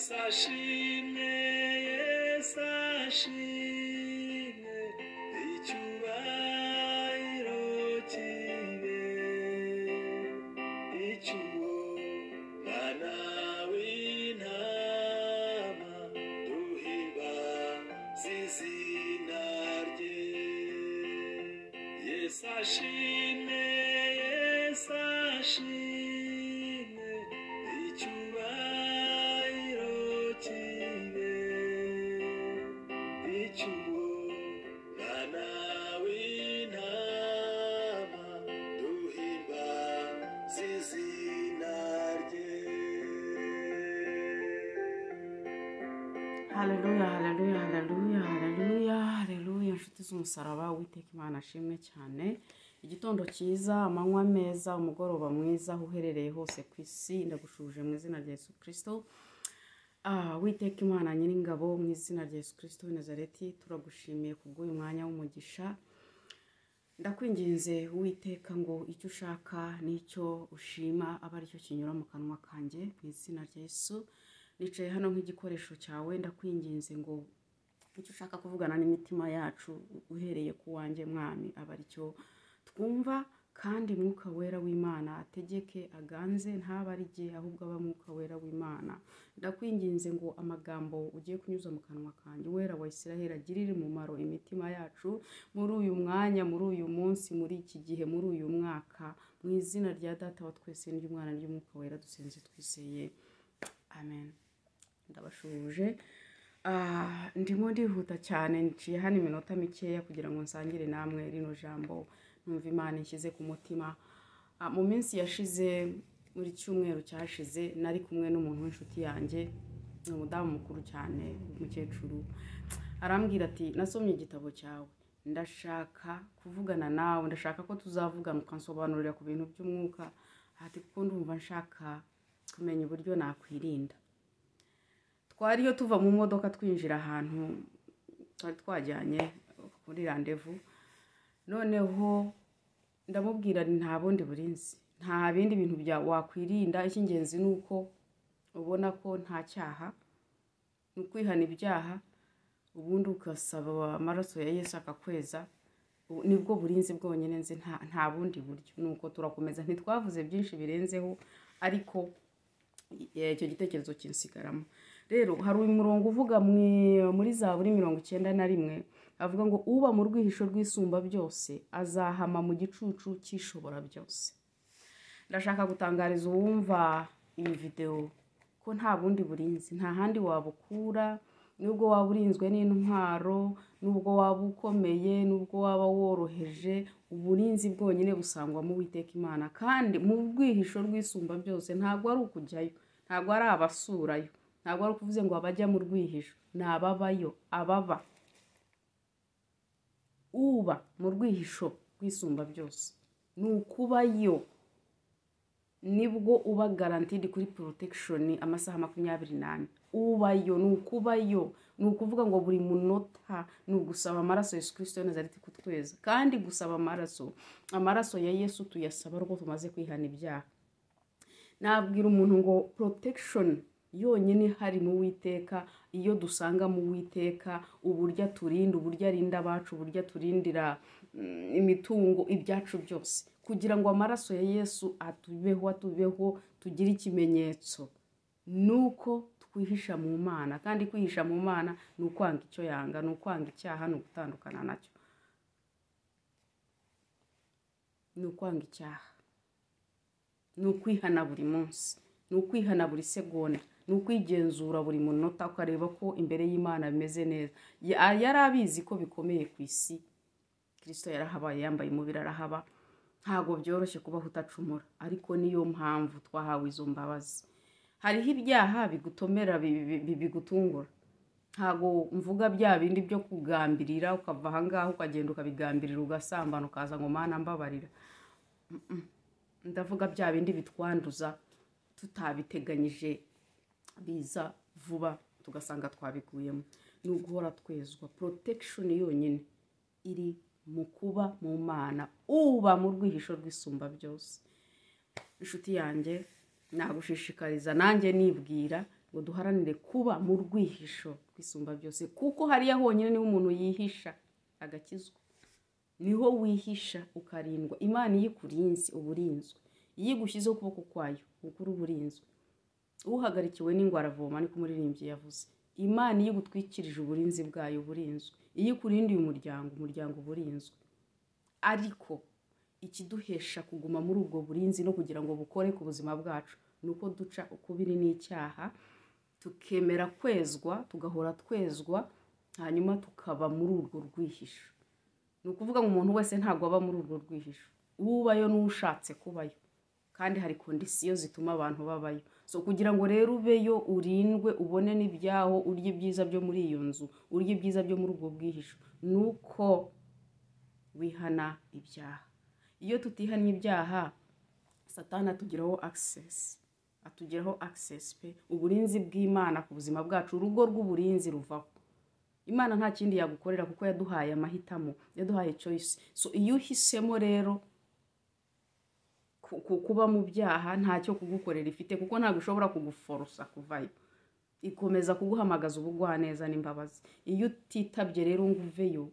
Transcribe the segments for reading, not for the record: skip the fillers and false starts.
Yesu ashimwe, Yesu ashimwe, icyubahiro kibe icy'uwo Mwana w'intama, duhimbaze izina rye. Yesu ashimwe, Yesu ashimwe, icyubahiro kibe icy'uwo Mwana w'intama, duhimbaze izina rye. Haleluya, haleluya, haleluya, haleluya, haleluya! Inshuti z'umusaraba, Uwiteka Imana ashimwe cyane. Igitondo cyiza, amanywa meza, umugoroba mwiza, aho uherereye hose ku isi, ndagushuje mu izina rya Yesu Kirisito. Uwiteka Imana Nyiringabo, mu izina rya Yesu Kirisito w'i Nazareti, turagushimiye kubw'uyu mwanya w'umugisha. Ndakwinginze, Uwiteka, ngo icyo ushaka n'icyo ushima abe aricyo kinyura mu kanwa kanjye, mu izina rya Yesu. Nicaye hano nk'igikoresho cyawe. Ndakwinginze ngo icyo ushaka kuvugana n'imitima yacu, uhereye ku wanjye, Mwami, aba aricyo twumva, kandi Mwuka Wera w'Imana ategeke, aganze, ntabe ari jye, ahubwo aba Mwuka Wera w'Imana. Ndakwinginze ngo amagambo ugiye kunyuza mu kanwa kanjye, Uwera wa Isiraheli, agirire umumaro imitima yacu muri uyu mwanya, muri uyu munsi, muri iki gihe, muri uyu mwaka, mu izina rya Data wa twese n'iry'Umwana n'iry'Umwuka Wera dusenze twizeye, amen. Ndabashuhuje. Ndimo ndihuta cyane, nciye hano iminota mikeya kugira ngo nsangire namwe rino jambo numva Imana ishyize ku mutima. Mu minsi yashize, muri cyumweru cyashize, nari kumwe n'umuntu w'inshuti yanjye, ni umudamu mukuru cyane, umukecuru. Arambwira ati: "Nasomye igitabo cyawe, ndashaka kuvugana nawe, ndashaka ko tuzavugana ukansobanurira ku bintu by'umwuka," ati "kuko ndumva nshaka kumenya uburyo nakwirinda." Twariyo tuva mu modoka, twinjira ahantu twari twajyanye kuri rendez-vous, noneho ndamubwira nti: "Nta bundi burinzi, nta bindi bintu bya wakwirinda. Icy'ingenzi ni uko ubona ko nta cyaha, ni ukwihana ibyaha, ubundi ugasaba amaraso ya Yesu akakweza. Nibwo burinzi bwonyine nzi, nta bundi buryo." Nuko turakomeza, ntitwavuze byinshi birenzeho, ariko icyo gitekerezo kinsigaramo. Rero hari umurongo uvuga muri Zaburi 91, avuga ngo: "Uba mu rwihisho rw'Isumba byose azahama mu gicucu cy'Ishobora byose." Ndashaka gutangariza uwumva iyi videwo ko nta bundi burinzi, nta handi wabukura. Nubwo waba urinzwe n'intwaro, nubwo waba ukomeye, nubwo waba woroheje, uburinzi bwonyine busangwa mu Uwiteka Imana, kandi mu rwihisho rw'Isumba byose. Ntabwo ari ukujyayo, ntabwo ari abasurayo, ntabwo ari ukuvuze ngo abajya mu rwihisho, ni ababayo. Ababa, uba mu rwihisho rw'Isumba byose, ni ukubayo, nibwo uba guaranteed kuri protection amasaha 24. Ubayo ni ukubayo, ni ukuvuga ngo buri munota ni ugusaba amaraso Yesu Kirisito wa Nazareti kutweza. Kandi gusaba amaraso ya Yesu tuyasaba ariko tumaze kwihana ibyaha. Nabwira umuntu ngo protection yonyine hari mu Witeka. Iyo dusanga mu Witeka, uburyo aturinda, uburyo arinda abacu, uburyo aturindira imitungo, ibyacu byose, kugira ngo amaraso ya Yesu atubeho, atubeho, tugire ikimenyetso, nuko twihisha mu Mana. Kandi kwihisha mu Mana ni ukwanga icyo yanga, ni ukwanga icyaha, ni ugutandukana nacyo, ni ukwanga icyaha, ni ukwihana buri munsi, ni ukwihana buri segonda, ni ukwigenzura buri munota, ukareba ko imbere y'Imana bimeze neza. Yari abizi ko bikomeye ku isi. Kirisito yarahabaye, yambaye umubiri arahaba. Ntabwo byoroshye kubaho utacumura, ariko niyo mpamvu twahawe izo mbabazi. Hariho ibyaha bigutomera, bigutungura. Ntabwo mvuga bya bindi byo kugambirira, ukava ahangaha ukagenda ukabigambirira, ugasambana, ukaza ngo: "Mana, mbabarira." Ndavuga bya bindi bitwanduza tutabiteganyije, biza vuba tugasanga twabiguyemo. Ni uguhora twezwa. Protection yonyine iri mu kuba mu Mana, uba mu rwihisho rw'Isumba byose. Inshuti yanjye, nagushishikariza, nanjye nibwira. Ngo duharanire kuba mu rwihisho rw'Isumba byose, kuko hariya honyine niho umuntu yihisha agakizwa, niho wihisha ukarindwa. Imana iyo ikurinze uba urinzwe, iyo igushyizeho ukuboko kwayo ukuri uba urinzwe. Uhagarikiwe n'ingwe aravoma, niko umuririmbyi yavuze. Imana iyo igutwikirije uburinzi bwayo uba urinzwe, iyo ikurindiye umuryango, umuryango uba urinzwe. Ariko ikiduhesha kuguma muri ubwo burinzi no kugira ngo bukore ku buzima bwacu ni uko duca ukubiri n'icyaha, tukemera kwezwa, tugahora twezwa, hanyuma tukaba muri urwo rwihisho. Ni ukuvuga ngo umuntu wese ntabwo aba muri urwo rwihisho, ubayo n'ushatse kubayo, kandi hari condition zituma abantu babayo. So kugira ngo rero ubeyo, urindwe, ubone n'ibyaho, urye ibyiza byo muri iyo nzu, urye ibyiza byo muri ubwo bwihisho, ni uko wihana ibyaha. Iyo tutihannye ibyaha, Satani atugiraho access, atugiraho access pe. Uburinzi bw'Imana ku buzima bwacu, urugo rw'uburinzi ruvaho. Imana nta kindi yagukorera kuko yaduhaye amahitamo, yaduhaye choice. So iyo uhisemo rero kuba mu byaha, ntacyo kugukorera ifite, kuko ntabwo ishobora kuguforosa kuvayo, ikomeza kuguhamagaza ubugwaneza n'imbabazi. Iyo utitabye rero ngo uveyo,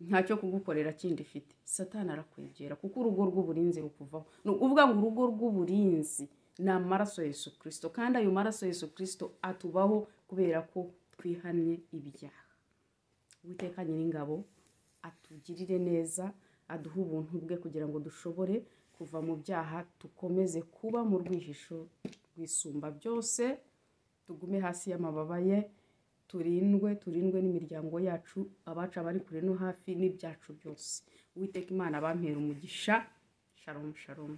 ntacyo kugukorera kindi ifite, Satani arakwegera, kuko urugo rw'uburinzi rukuvaho. Ni ukuvuga ngo urugo rw'uburinzi ni amaraso ya Yesu Kirisito, kandi ayo maraso ya Yesu Kirisito atubaho kubera ko twihannye ibyaha. Uwiteka Nyiringabo atugirire neza, aduhe ubuntu bwe kugira ngo dushobore kuva mu byaha, dukomeze kuba mu rwihisho rw'Isumba byose, tugume hasi y'amababa ye, turindwe, turindwe n'imiryango yacu, abacu abari kure no hafi, n'ibyacu byose. Uwiteka Imana abampera umugisha. Shalom, shalom.